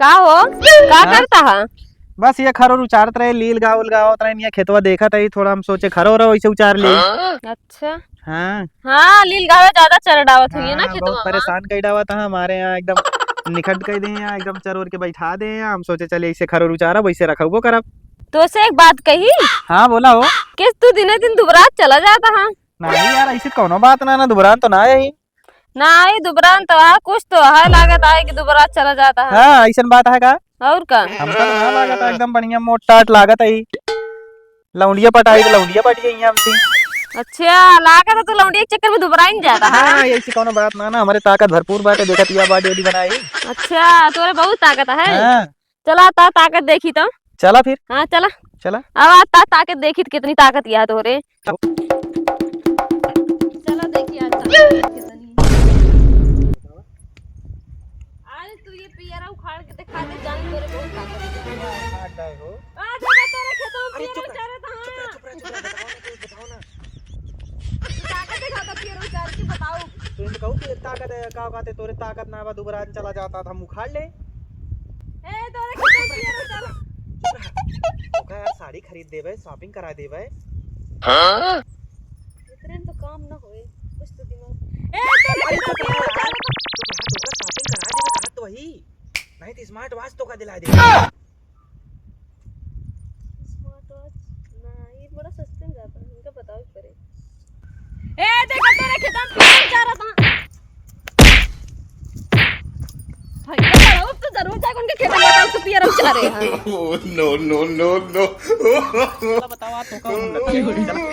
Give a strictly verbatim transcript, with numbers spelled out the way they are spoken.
का हो, का हाँ? करता है? बस ये खरोर उचारत रहे, लील गावल गावत रहे, ये खेतवा देखत है, थोड़ा हम सोचे खरोर वैसे उचार ली। अच्छा। हाँ। हाँ, लील गावे ज्यादा चर डावत हुई है ना हाँ, खेतवा बहुत में। परेशान कई डावत है हमारे यहाँ, एकदम निखट कई दे यहाँ, एकदम चरोर के बैठा दे यहाँ। हम सोचे चले ऐसे खरोर उचारब, वैसे रखबो करब। तो से एक बात कही। हाँ, बोला हो। किस तू दिने दिन दुबरात चला जाता है? नहीं यार, ऐसी कौनो बात ना, ना दुबरान तो ना है। ना, ये दुबरान तो है, कुछ तो है, लागत है कि दुबरात चला जाता है। हाँ, ऐसन बात है का? और का? हमका तो ना लागत है, एकदम बढ़िया मोट टाट लागत है। लौंडिया पटाई तो लौंडिया पट गई हमसे। अच्छा, लागत है तो लौंडिया के चक्कर में दुबराइन जाता है। हाँ, ऐसी कौनो बात ना, ना, हमारे ताकत भरपूर बाटे, देखत या body वॉडी बनाई। अच्छा, तोरे बहुत ताकत है। हाँ। चला ता ताकत देखी तो। चला फिर। हाँ, चला। चला। अब आ ता ताकत देखी तो कितनी ताकत यह तोरे। चला देखी आज ताकत कितनी। आज तू ये पियरा उखाड़ के दिखा दे, जान तोरे बहुत ताकत है। आज देखा तोरे खेतों में अरे पियरा चुप रह, उचारे था। चुप रह, चुप रह, चुप रह, बताओ ना, कुछ बताओ ना। ताकत दिखाता पियरा उचार के बताओ। तू इनका कहू कि ताकत है, का कहते तोरे ताकत ना बा, दुबरान चला जाता था, हम उखाड़ ले। ए, तोरे खेतों में पियरा उचार। चुप रह। ओका यार साड़ी खरीद देबे, shopping करा देबे। हाँ? इतने में तो काम ना होए, कुछ तो दिमाग। ए, तोरे अरे खेतों में चुप रह पियरा यार। उचार। चुप रह, तोका shopping करा देबे, कहा तो वही। नहीं तो smart watch तोका दिला देबे। Smart watch? ना, ये बड़ा सस्ते में जाता है, इनका बताओ एक बार। ए, देखा तोरे खेतों में पियरा उचारा था। भाई, ये बड़ा, अब तो जरूर जाके उनके खेतों में बताओ, तो पियरा उचारे हैं। Oh, no, no, no, no। चला बताओ, आप तो कौन लगता है? चला।